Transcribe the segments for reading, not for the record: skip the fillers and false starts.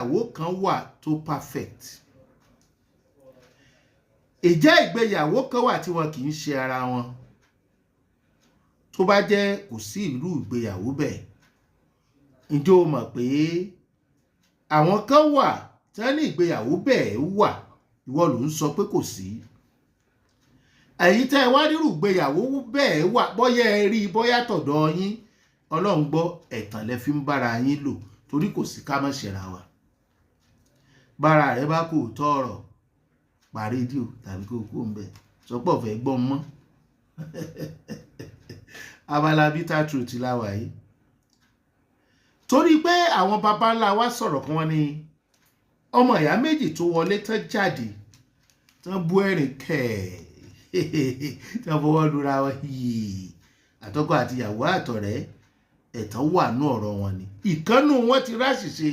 Ìgbéyàwó kan wà tó perfect? Ìjẹ́ ìgbéyàwó kan wà tí wọn kì í ṣe ara wọn? Tó bá jẹ́ kò sí irú ìgbéyàwó bẹ́ẹ̀, ǹjẹ́ o mọ̀ pé àwọn kan wà tí wọ́n ní ìgbéyàwó bẹ́ẹ̀ wà? Ìwọ ló ń sọ pé kò sí. Ẹ̀yin tẹ́ ẹ wá rírú ìgbéyàwó bẹ́ẹ̀ wà, bóyá ẹ rí, bóyá tọ̀dọ̀ yín, Ọlọ́run gbọ́, ẹ̀tàn lẹ fi ń bára yín lò, torí kò sí ká má ṣera wa. Bára rẹ bá kò tọ́ ọ̀rọ̀, pa rédíò tàbí kó kú ń bẹ̀, sọpọ̀ fẹ́ gbọ́n mọ́. Abala bitter truth la wà yìí, torí pé àwọn baba ńlá wa sọ̀rọ̀ kan, wọ́n ní ọmọ ìyá méjì tó wọlé tán jáde tán, bú ẹ̀rín kẹ̀ tán, fọwọ́ lura wọn yìí, àtọkọ àti ìyàwó àtọ̀rẹ́, ẹ̀tàn wà nú ọ̀rọ̀ wọn ni. Ìkànnù wọn ti ráṣìṣe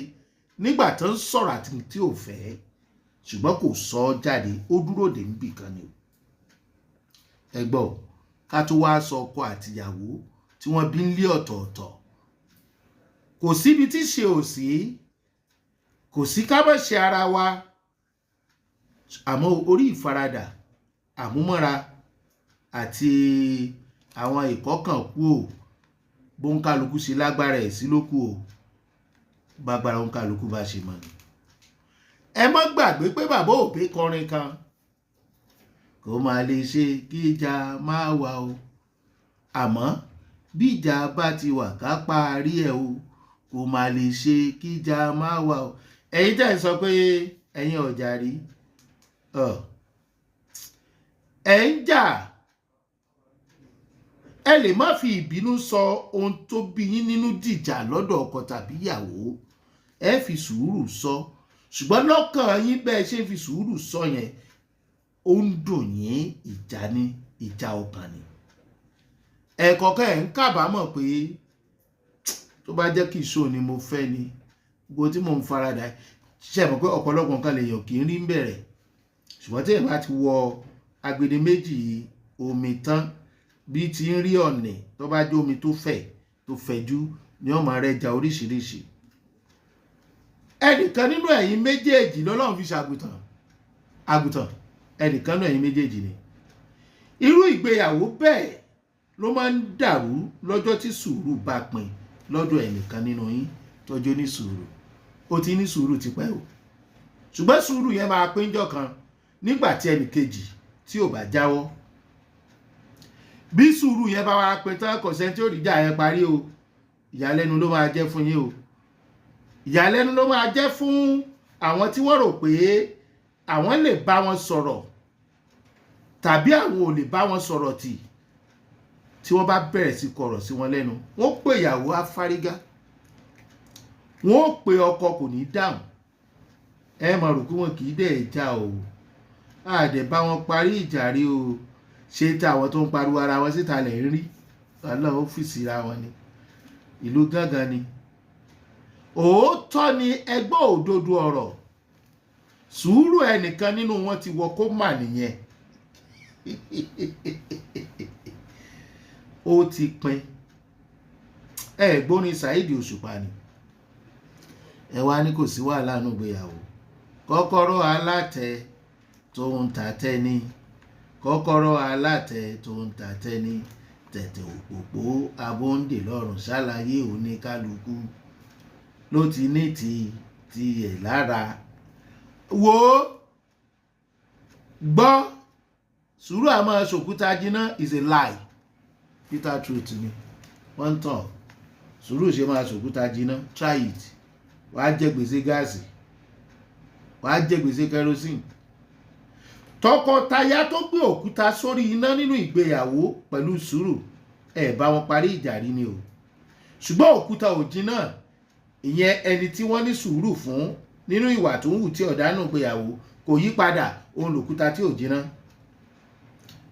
nígbà tó ń sọ̀rọ̀ àti tí ò fẹ́, ṣùgbọ́n kò sọ ọ́ jáde, ó dúró dè níbì kan ni o. Ẹ gbọ́, ká tó wá sọ ọkọ àtìyàwó tí wọ́n bí ń lé ọ̀tọ̀ọ̀tọ̀, kò síbi tí ṣe ò sí, kò sí ká má ṣe ara wa. Àmọ́ orí ìfaradà, àmúmọ́ra àti àwọn ìkọ́kàn kú ò, bóńkálukú ṣe lágbára ẹ̀ sí ló kù o, bágbára òǹkálukú bá ṣe mọ̀ ni. Ẹ má gbàgbé pé bàbá Òbí kọrin kan, kó máa lè ṣe kí ìjà máa wà o, àmọ́ bí ìjà bá ti wà, ká parí ẹ̀ o, kó máa lè ṣe kí ìjà máa wà o. Ẹ̀yin tẹ́ ẹ̀ sọ pé ẹ̀yin ọ̀jà rí, ẹ̀ ń jà, ẹ lè má fi ìbínú sọ ohun tó bí yín nínú dìjà lọ́dọ̀ ọkọ tàbí ìyàwó. Ẹ fi sùúrù sọ, ṣùgbọ́n lọ́kàn yín, bẹ́ẹ̀ ṣe ń fi sùúrù sọ yẹn, ó ń dùn yín. Ìjà ni, ìjà ọkàn ni. Ẹ̀ẹ̀kọ̀ọ̀kan ẹ̀ ń kábàámọ̀ pé tó bá jẹ́ kí ìṣó ni mo fẹ́ ni gbogbo tí mò ń faradà. Ṣe mọ̀ pé ọ̀pọ̀lọpọ̀ nǹkan lèèyàn kì í rí ń bẹ̀rẹ̀, ṣùgbọ́n tí èèyàn bá ti wọ agbede méjì omi tán, bí ti ń rí ọ̀nì, tó bá jẹ́ omi tó fẹ̀, tó fẹ̀jú ni, ó máa rẹja oríṣiríṣi. Ẹnìkan nínú ẹ̀yin méjèèjì lọ́lọ́run fi ṣàgùtàn àgùtàn, ẹnìkan nínú ẹ̀yin méjèèjì ni. Irú ìgbéyàwó bẹ́ẹ̀ ló máa ń dàrú lọ́jọ́ tí sùúrù bá pin lọ́dọ̀ ẹnìkan nínú yín tọ́jú ní sùúrù. Ó ti ní sùúrù tipẹ́ o, ṣùgbọ́n sùúrù yẹn máa pín jọ kan nígbà tí ẹnì kejì tí ò bá jáwọ́. Bí sùúrù yẹn bá wá pin tán, kò sẹ́ni tí ó rí ìjà yẹn parí o. Ìyàlẹ́nu ló máa jẹ́ fún yín o, ìyàlẹ́nu ló máa jẹ́ fún àwọn tí wọ́n rò pé àwọn lè bá wọn sọ̀rọ̀ tàbí àwọn ò lè bá wọn sọ̀rọ̀ tì. Tí wọ́n bá bẹ̀rẹ̀ sí kọ̀rọ̀ sí wọn lẹ́nu, wọ́n pè ìyàwó afárígá, wọ́n pè ọkọ, kò ní dáhùn. Ẹ máa rò pé wọn kì í dẹ̀ já o, àdẹ̀ bá wọn parí ìjà rí o. Ṣé tí àwọn tó ń pariwo ara wọn síta lẹ̀ ń rí? Ọlọ́run ọ́fíìsì ra wọn ni, ìlú gángan ni. Òótọ́ ni, ẹgbẹ́ òdodo ọ̀rọ̀, sùúrù ẹnìkan nínú wọn ti wọ kó mà nìyẹn, ó ti pin. Ẹ gbórin Saheed Òṣùpá ni, ẹ wá ní kò sí wàhálà nù gbéyàwó. Kọ́kọ́rọ́ alátẹ tó ń ta tẹ́ni, kọ́kọ́rọ́ alátẹ tó ń ta tẹ́ni, tẹ̀tẹ̀ òpópó abóńdè lọ́rùn, ṣàlàyé oníkálukú ló ti ní ti tiẹ̀ lára. Wo gbọ́, sùúrù àmọ́ ṣòkúta jiná is a lie. Bitter truth ni wọ́n ń tàn. Sùúrù ṣe máa ṣòkúta jiná? Try it, wàá jẹ gbèsè gáàsì, wàá jẹ gbèsè kerosene. Tọkọtaya tó gbé òkúta sórí iná nínú ìgbéyàwó pẹ̀lú sùúrù, ẹ̀ bá wọn parí ìjà rí ni o, ṣùgbọ́n òkúta ò jiná. Ìyẹn ẹni tí wọ́n ní sùúrù fún nínú ìwà tó ń hù tí ọ̀dánù ìgbéyàwó kò yí padà, òun lòkúta tí ò jiná.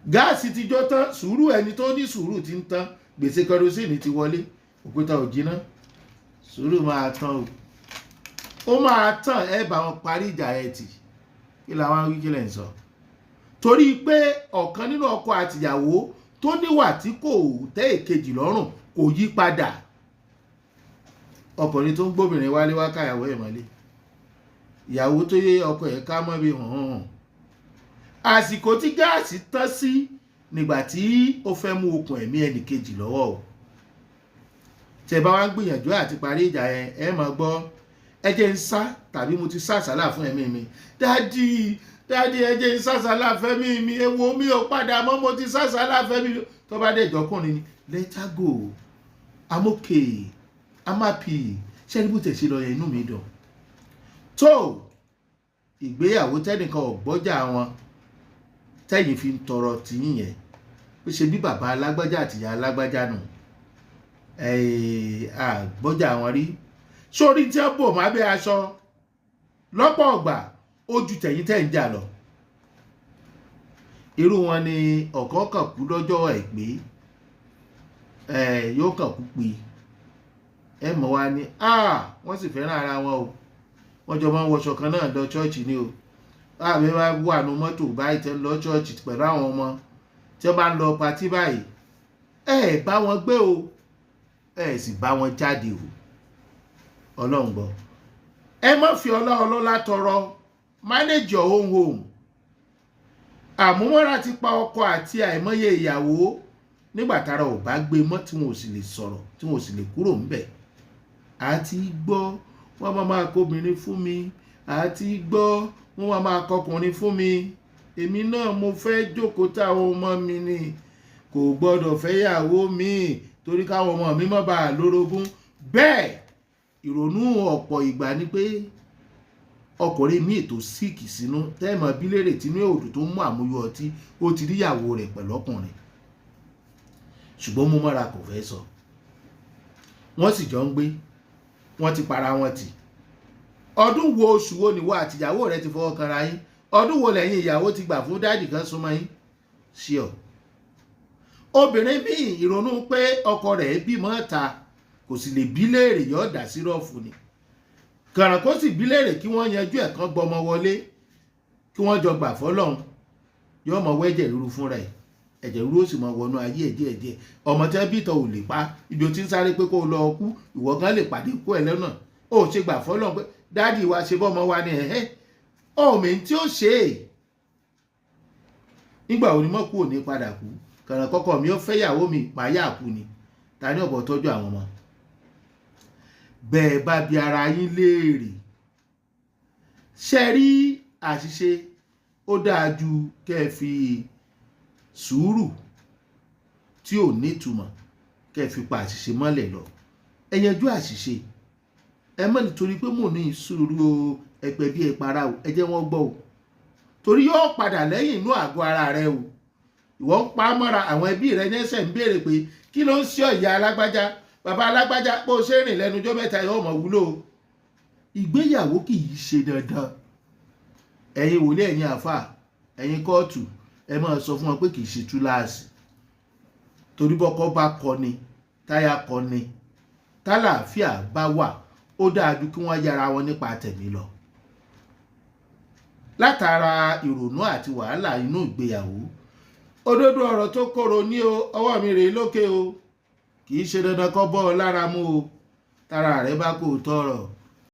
Gáàsì ti jó tán, sùúrù ẹni tó ní sùúrù ti ń tán, gbèsè kerosene ti wọlé, òkúta ò jiná. Sùúrù máa tán o, ó máa tán. Ẹ bá wọn parí ìjà ẹ tì. Kí làwọn wí? Kí lẹ̀ ń sọ? Torí pé ọ̀kan nínú ọkọ àtìyàwó tó níwà tí kò tẹ́ èkejì lọ́rùn kò yí padà. Ọkùnrin tó ń gbóbìnrin wálé wá káyàwó ẹ̀ mọ́lé. Ìyàwó tó yé ọkọ ẹ̀ ká mọ́ bí hàn hàn. Àsìkò tí gáàsì tán sí nígbà tí ó fẹ́ mú okùn ẹ̀mí ẹnì kejì lọ́wọ́ o. Tẹ́ bá wá ń gbìyànjú àti parí ìjà yẹn, ẹ máa gbọ́, "Ẹ jẹ́ ń sá," tàbí "Mo ti sá àsálà fún ẹ̀mí mi. Daddy, daddy, ẹ jẹ́ ń sá àsálà fẹ́mi mi. Ewo mi ò padà mọ́, mo ti sá àsálà fẹ́mi mi." Tó bá dé ìjọkùnrin ni, "Let her go, I'm okay, I'm happy. Ṣé ẹni bó tẹ̀ ṣe lọ yẹn, inú mi dùn." Tó ìgbéyàwó tẹ́nìkan ò gbọ́jà wọn, tẹ́yìn fi ń tọrọ tìyín yẹn, ó ṣe bí bàbá alágbájá àtìyá alágbájá nù, àgbọ́jà wọn rí sórí tí wọ́n bò má bẹ́ aṣọ lọ́pọ̀ ọgbà, ó ju tẹ̀yìn tẹ̀ ń jà lọ. Irú wọn ni ọ̀kan kàn kú lọ́jọ́ àìpé, yóò kàn kú pé ẹ mọ̀ wá ní wọ́n sì fẹ́ràn ara wọn o, wọ́n jọ máa ń wọṣọ kan náà lọ church ni o. Báàbí wá wà nù mọ́tò báyìí tẹ́ ń lọ church pẹ̀lú àwọn ọmọ, tí wọ́n bá ń lọ party báyìí, ẹ bá wọn gbé o, ẹ sì bá wọn jáde o. Ọlọ́run gbọ́. Ẹ má fi ọlá ọlọ́lá tọrọ. Manage your own home. Àmúmọ́ra ti pa ọkọ àti àìmọye ìyàwó nígbà tára ò bá gbé mọ́, tí wọn ò sì lè sọ̀rọ̀, tí wọn ò sì lè kúrò ńbẹ̀. Àti gbọ́, wọ́n máa máa kóbìnrin fún mi. Àti gbọ́, wọ́n máa máa kọkùnrin fún mi. Èmi náà mo fẹ́ jókòó táwọn ọmọ mi ni, kò gbọ́dọ̀ fẹ́yàwó mi torí káwọn ọmọ mi má bàa lórogún. Bẹ́ẹ̀ ìrònú ọ̀pọ̀ ìgbà ni pé ọkùnrin míì tó sick sínú tẹ́ẹ̀mọ̀ bílẹ̀rẹ̀ tínú òdù tó ń mú àmúyọ ọtí, ó ti ríyàwó rẹ̀ pẹ̀lú ọkùnrin, ṣùgbọ́n mú mọ́ra, kò fẹ́ sọ. Wọ́n sì jọ ń gbé, wọ́n ti para wọn tì. Ọdún wo, oṣù wo nìwọ àtìyàwó rẹ ti fọwọ́ kanra yín? Ọdún wo lẹ́yìn ìyàwó ti gbà fún daddy kan súnmọ́ yín? Ṣíọ obìnrin míì, ìrònú pé ọkọ rẹ̀ bímọ ta, kò sì lè bí léèrè, yóò dà sí rọ́ọ̀fù ni. Kàràn kó sì bí léèrè kí wọ́n yanjú ẹ̀, kán gbọmọ wọlé, kí wọ́n jọ gbà fọ́lọ́run, yóò mọ wẹ́jẹ̀ ríru fúnra ẹ̀. Ẹ̀jẹ̀ ríru ó sì mọ wọnú ayé ẹ̀ díẹ̀díẹ̀. Ọmọ tẹ́ bí tọ́ ò lè pa ibi ó ti ń sáré pé kó o lọ kú, ìwọ gan lè pàdé kú ẹ lọ́nà. Ó ṣe gbà fọ́lọ́run pé daddy wa ṣe bọ́mọ wa ni ẹ̀hẹ́ ọ̀mì tí ó ṣe é. Nígbà wo ni mọ́ kú ò ní padà kú? Kàràn kọ́kọ́ mi ó fẹ́yàwó mi, màá yà kú ni. Ta ní ọ̀bọ̀ tọ́jú àwọn ọmọ bẹ́ẹ̀? Bá bi ara yín léèrè, ṣe rí àṣìṣe, ó dáa ju kẹ́ ẹ fi sùúrù tí ò nítumọ̀, kẹ́ ẹ fi pa àṣìṣe mọ́lẹ̀ lọ. Ẹ yanjú àṣìṣe. Ẹ mọ̀ nítorí pé mò ń ní sùúrù o, ẹ̀pẹ̀ bí ẹ para o, ẹ jẹ́ wọ́n gbọ́ o, torí yóò padà lẹ́yìn inú àgọ́ ara rẹ o. Ìwọ ń pa á mọ́ra, àwọn ẹbí rẹ ní ẹsẹ̀ ń béèrè pé kí ló ń ṣe ọ̀yà alágbájá, bàbá alágbájá, bó ṣe rìn lẹ́nu ọjọ́ mẹ́ta yóò mọ̀ wúlò o. Ìgbéyàwó kì í ṣe dandan. Ẹ̀yin wòlíì, ẹ̀yin àáfà, ẹ̀yin kóòtù, ẹ máa sọ fún wọn pé kì í ṣe túláàsì, torí bọ́kọ bá kọni, táyà kọni, tálàáfíà bá wà, ó dáa ju kí wọ́n yára wọn nípa tẹ̀mí lọ. Látara ìrònú àti wàhálà inú ìgbéyàwó, òdodo ọ̀rọ̀ tó korò ní o, ọwọ́ mi rèé lókè o. Kì í ṣe dandan kó bọ́ ọ lára mú o. Tára rẹ bá kò tọrọ.